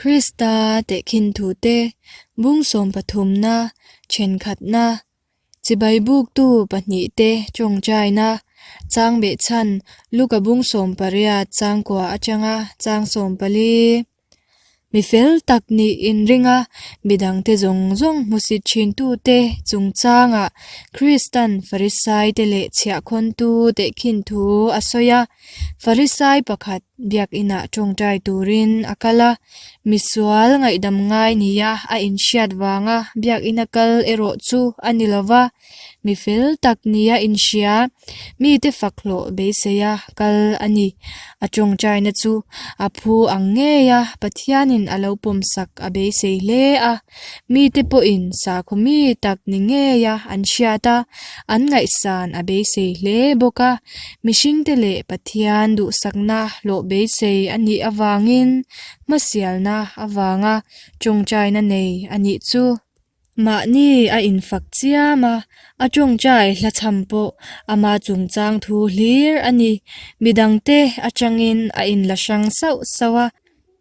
Krista tehkhin thute bung sawmpathumna thenkhatna chibai buktu pahnihte tawngtaina chang behchhan Luka bung sawmpariat changkua atanga chang sawmpali. Mi fel tak nih inring a, midangte zawng zawng hmusit thintute chungchangah Kristan Farisaite leh chhiahkhawntu tehkhin thu a sawi a. Farisai pakhat biakinah tawngtai turin a kal a, misual ngaihdam ngai nia a inhriat vanga biakina kal erawh chu a ni lo va. Mi fel tak nia inhria, mite fak hlawh beiseia kal a ni. A tawngtaina chu a phu ang ngei a, Pathianin a lo pawmsak a beisei hle a. Mite pawhin sakhaw mi tak ni ngeia an hriat a, an ngaihsan a beisei hle bawk a. Mihringte leh Pathian duhsakna hlawh beisei a nih avangin hmasialna avanga tawngtaina nei a nih chu. Mahni a infak chiam a, a tawngtai hlachham pawh ama chungchang thu hlir a ni. Midangte atangin a inla hrang sauh sauh a,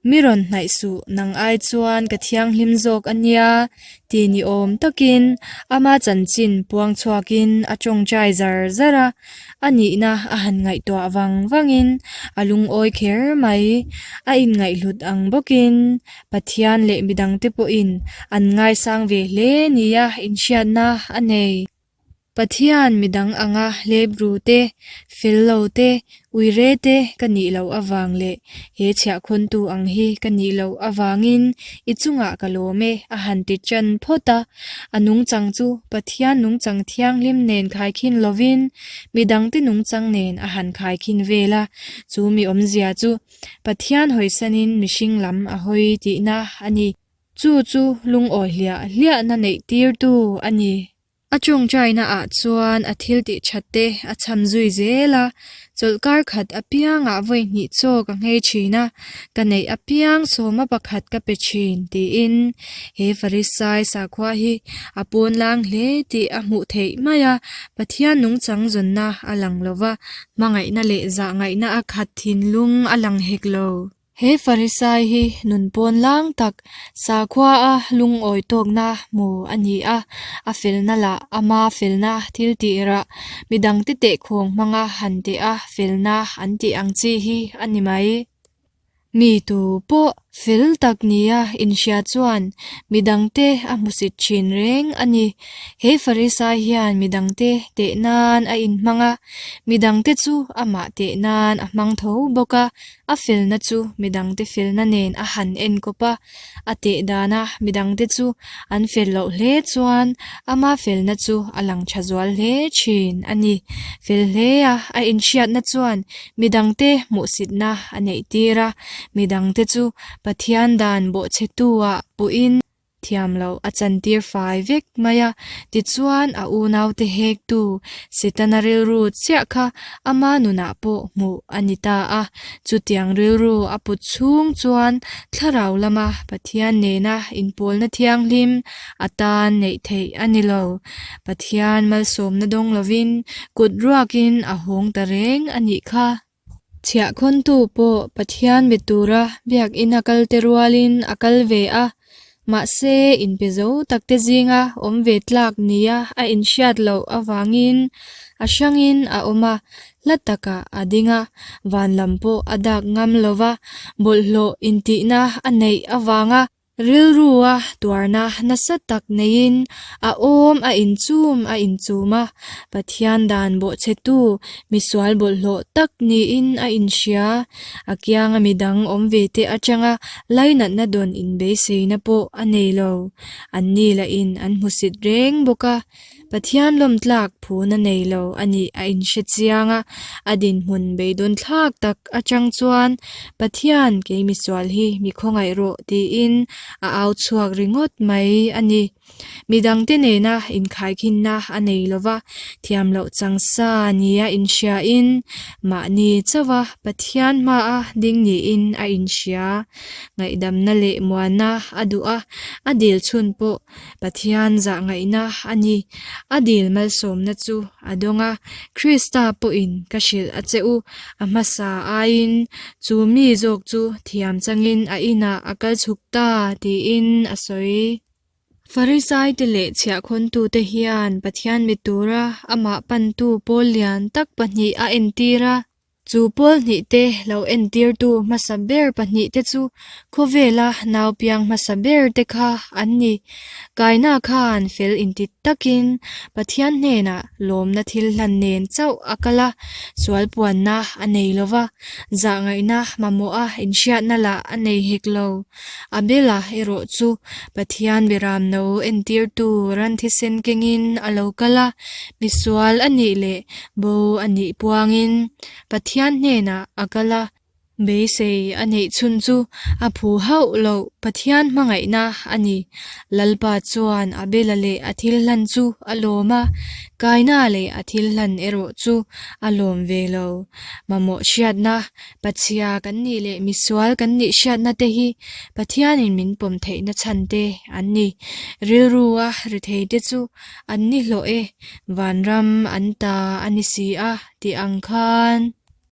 Mi rawn hnaih suh, nang ai chuan ka thianghlim zawk a nia, ti ni awm takin ama chanchin puang chhuakin a tawngtai zar zar a. A nihna a han ngaihtuah vang vangin a lungawi kher mai. A inngaihhlut ang bawkin Pathian leh midangte pawhin an ngaisang ve hle nia inhriatna a nei. Pathian midang anga hlep ru te, fel lo te, uire te ka nih loh avang leh he chhiahkhawntu ang hi ka nih loh avangin i chungah ka lawm e a han ti ṭan phawt a. A nungchang chu Pathian nungchang thianghlim nen khaikhin lovin midangte nungchang nen a han khaikhin vel a, chu mi awmzia chu Pathian hawisanin mihring lam a hawi tihna a ni. Chu chu lungawi hliah hliahna neih tirtu a ni. A tawngtaina ah chuan a thil tih that te a cham zui zel a, chawlhkar khat apiangah vawi hnih chaw ka nghei thin a, ka neih apiang sawma pakhat ka pe thin tiin he Farisai sakhua hi a pawn lang hle tih a hmuh theih mai a, Pathian nungchang zawnna a lang lo va, Hmangaihna leh zahngaihna a khat thinlung a lang hek lo. He Farisai hi nun pawn lang tak, sakhua a lungawi tawkna hmu a ni a, a felna lah ama felna thil tih rah, midangte tehkhawng hmanga han teh a felna an tih ang chi hi a ni mai. Mi tu pawh fel tak nia inhria chuan midangte a hmusit thin reng a ni. He Farisai hian midangte teh nan a inhmang a, midangte chu amah teh nan a hmang tho bawk a, a felna chu midangte felna nen a han enkawp a. A teh dana midangte chu an fel loh hle chuan ama felna chu a lang tha zual hle thin a ni. Fel hle a, a inhriatna chuan midangte hmuhsitna a neih tir a, midangte chu Pathian dan bawhchhetu-ah puhin thiam loh a chantir fai vek mai a. Tichuan a unaute hektu Setana rilru chiah kha ama nunah pawh hmuh a ni ta a. Chutiang rilru a put chhung chuan thlarau lama Pathian nena inpawlna thianghlim a tan neih theih a ni lo. Pathian malsawmna dawng lovin kut ruakin a hawng ta reng a nih kha. Chhiahkhawntu pawh Pathian be tura biakina kalte rualin a kal ve a, mahse inpe zo takte zinga awm ve tlak nia a inhriat loh avangin a hrangin a awm a, hla takah a ding a, van lam pawh a dak ngam lo va, bawlhhlawh intihna a neih avanga Rilrua tuarna nasa tak neiin a awm a inchum a inchum a, Pathian dan bawhchhetu misual bawlhhlawh tak niin a inhria. A kianga midang awm ve te atanga lainatna dawn inbeiseina pawh a nei lo. Anni lahin an hmusit reng bawk a. Pathian lawmtlak phun a nei lo a nih a inhre chiang a, a dinhmun beidawn thlak tak atang chuan Pathian kei misual hi mi khawngaih rawh tiin a au chhuak ringawt mai a ni. Midangte nena inkhaikhinna a nei lo va, thiam loh chang sa nia inhriain mahni chauha Pathian hmaa ding niin a inhria. Ngaihdamna leh muanna a duh a, A dil chhun pawh Pathian zahngaihna a ni. A dil malsawmna chu a dawng a, Krista pawhin ka hrilh a che u, a hmasa aiin chu mi zawk chu thiam changin a inah a kal chhuk ta tiin a sawi. Farisaite leh chhiahkhawntute hian Pathian mi tura amah pantu pawl lian tak pahnih a entir a. Chu pawl hnihte lo entirtu hmasa ber pahnihte chu khawvela nau piang hmasa berte kha an ni. Kaina khan fel inti takin Pathian hnenah lawmna thil hlan nen chauh a kal a, sual puanna a nei lo va, zahngaihna mamawha inhriatna lah a nei hek lo. Abela erawh chu Pathian beram no entirtu ran thisen kengin a lo kal a, misual a nih leh bo a nih puangin Pathian hnenah a kal a, beisei a neih chhun chu a phu hauh loh Pathian hmangaihna a ni. Lalpa chuan Abela leh a thil hlan chu a lawm a, Kaina leh a thil hlan erawh chu a lawm ve lo. Mamawh hriatna Pachhia kan nih leh misual kan nih hriatna te hi Pathianin min pawm theihna chhan te an ni. Rilrua rithei te chu an ni hlawh e, vanram an ta a ni si a tih ang khan.